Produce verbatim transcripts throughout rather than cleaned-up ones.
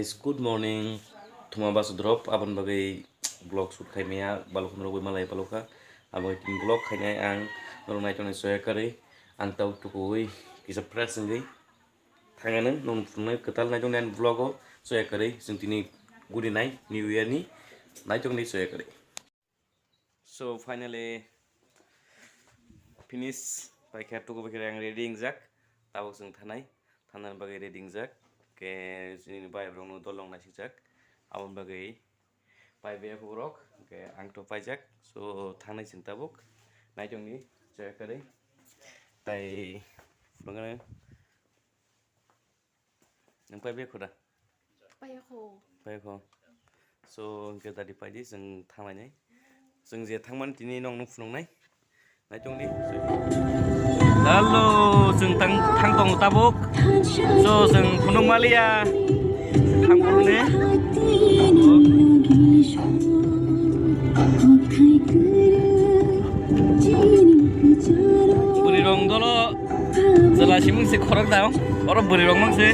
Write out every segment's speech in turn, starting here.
Good morning, thuma bas drop, aboni bagwi vlog shoot khai maya, balok khunrok bai malai balokha, abo tini vlog khainai ang norok naitongnai soya kwrwi, ang tau tukuwi kisa fresh wngwi thangano nong phunuknai kwtal naitongnai ani vlog o soya kwrwi, chwng tini guri nai New Year ni naitongnai soya kwrwi. So finally finish paikha, tuku paikha ang ready wngjak, tabuk chwng thanai, thanani bagwi ready wngjak, ke chini bai rokno dolong naisijak, aboni bagwi pai bia borok, ke ang to paijak, so thanai chwng tabuk, naitongni chaya kwrwi, tai phunukgano. Nang pai bia khuda? Paiya kho. Paiya kho. So, hingke dadi paidi, chwng thanglainai. Chwng je thangmani tini nokno phunuknai. Naitongdi. Hello, chwng thang, thang tongo tabuk. So, chwng phunuk maliya. Thang phunukni. Bwrwi rong dolo. Jala simung se khorok dao. Oro bwrwi rok mang se.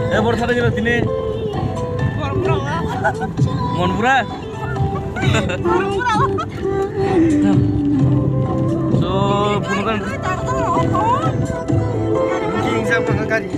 E bor thada jero tini. Monpura. So, phunukgano. King sa phunukgani.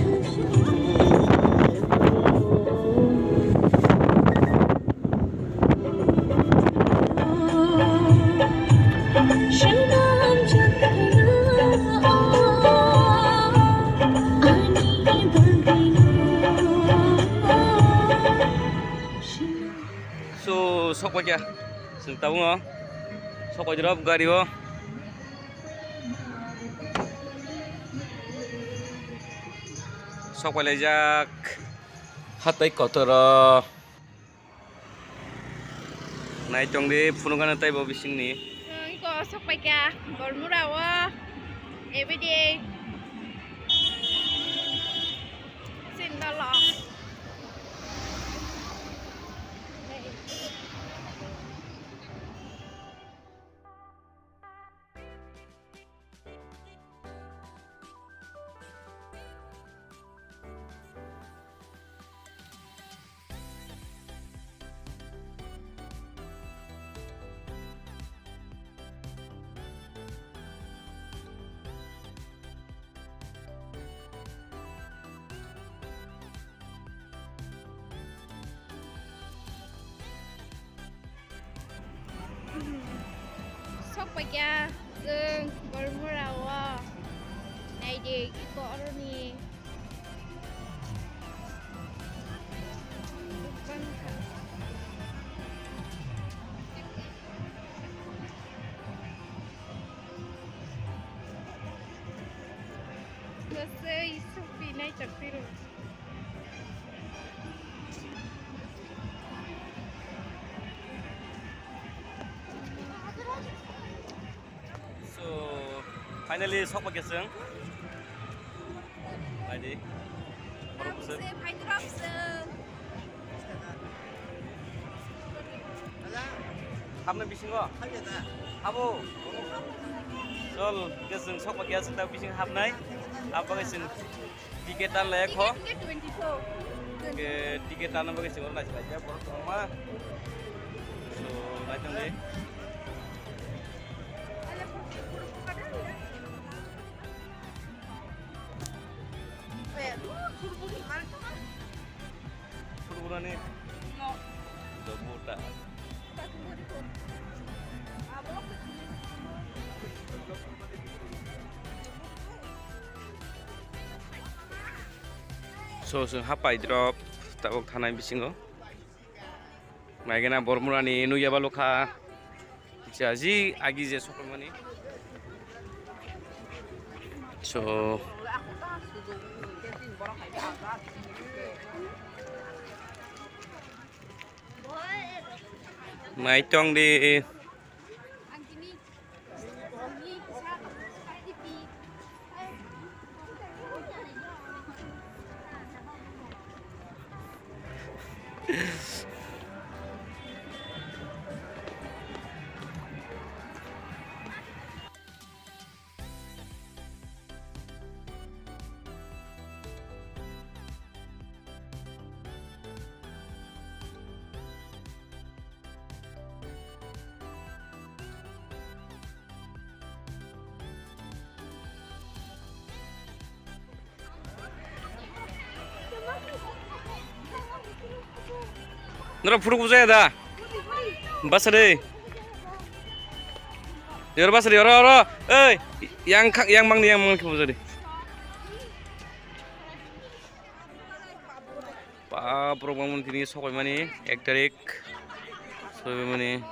So, sok paikha, chwng tabungo, sok paikha rok gari o. Sok pailaijak, hatai kotor o. Naitongdi phunukgano taibo bisingni. Iko sok paikha, Bormura o, everyday. Sindalo. Sok paikha chwng Bormura o. Naidi iko oroni. Kwswi sukphi naithok phiro. So, finally, sok paikha chwng. Naidi. Borok bwswk. Hapna bisingo? Habo. Chol, hingke chwng sok paikha chwng ta bising hapnai. Abo bagwi chwng ticket tan lai kho. Ticket twenty-four. Hingke ticket tan bagwi chwng lai lai borok kwbangma. So, naitong di. Purburani. Dobuta. So, so, hapai drop, tabuk thanai bisingo. Naigena Bormurani nugya balukha. Jaji agi je sokmani. So. Naitong di. Nora phuru bujaya da. Basari. Yor basari, oro, oro. Ei, yang kha-, yang mangni, yang mangni khe bujadi. Pa, borok bangmani tini sokoimani, ek tarik. Sokoimani.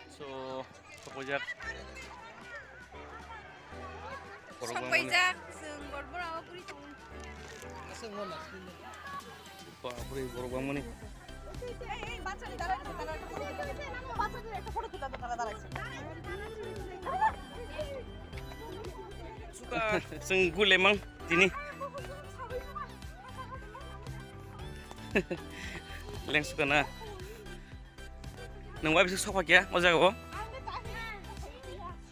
So, sokojak. Sokojak, chwng Bormora o guri tongo. Bapre, borok bangmani. Suka, chwng gule mang tini. Leng suka na. Nwng bai bising sokha kya o jaga o?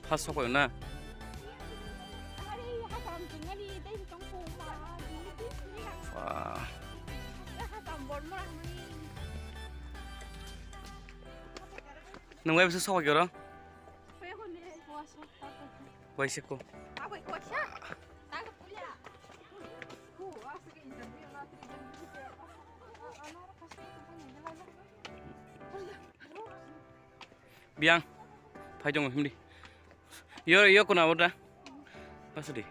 Ha sokha na. Wah. Nwng bai bising sokha kya oro? Waisiko. Biang. Phai tongo himdi. Yo, yo, kuna oda. Pasudi.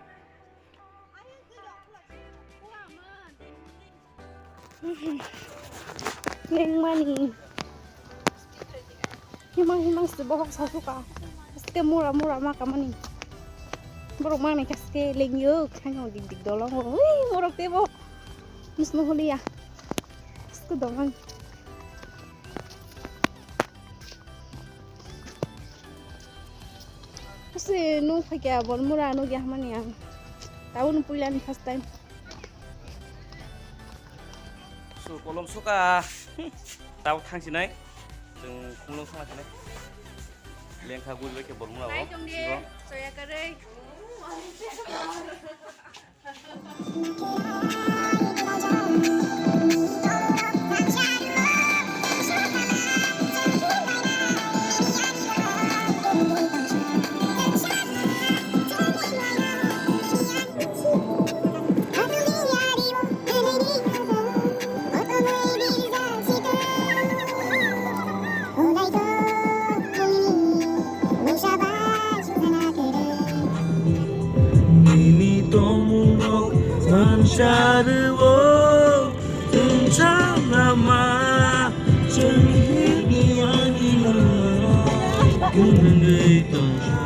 Neng mani. Himang himang se bohok sasuka. Este mura mura ma kamani. Borok mangni kaske lengyo khaino dik dik dolong. Ui, borok tebo. Musno holiya. Este dolong. Use nung phaikya Bormura nugya hamani ang. Tabuk puilani first time. So, kolom suka. Tabuk thangsinai. Chwng khumlung songna sinai. Lengkha guri bai khe Bormura o. Hai tongdi, sigo. Soya karwi. Nini tongmungrok sansaro tungsang lama chengkirni anina tongwi tongsa.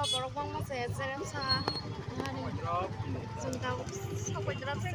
Borok bangma se cheremsa. Chwng tabuk sok bai drop se.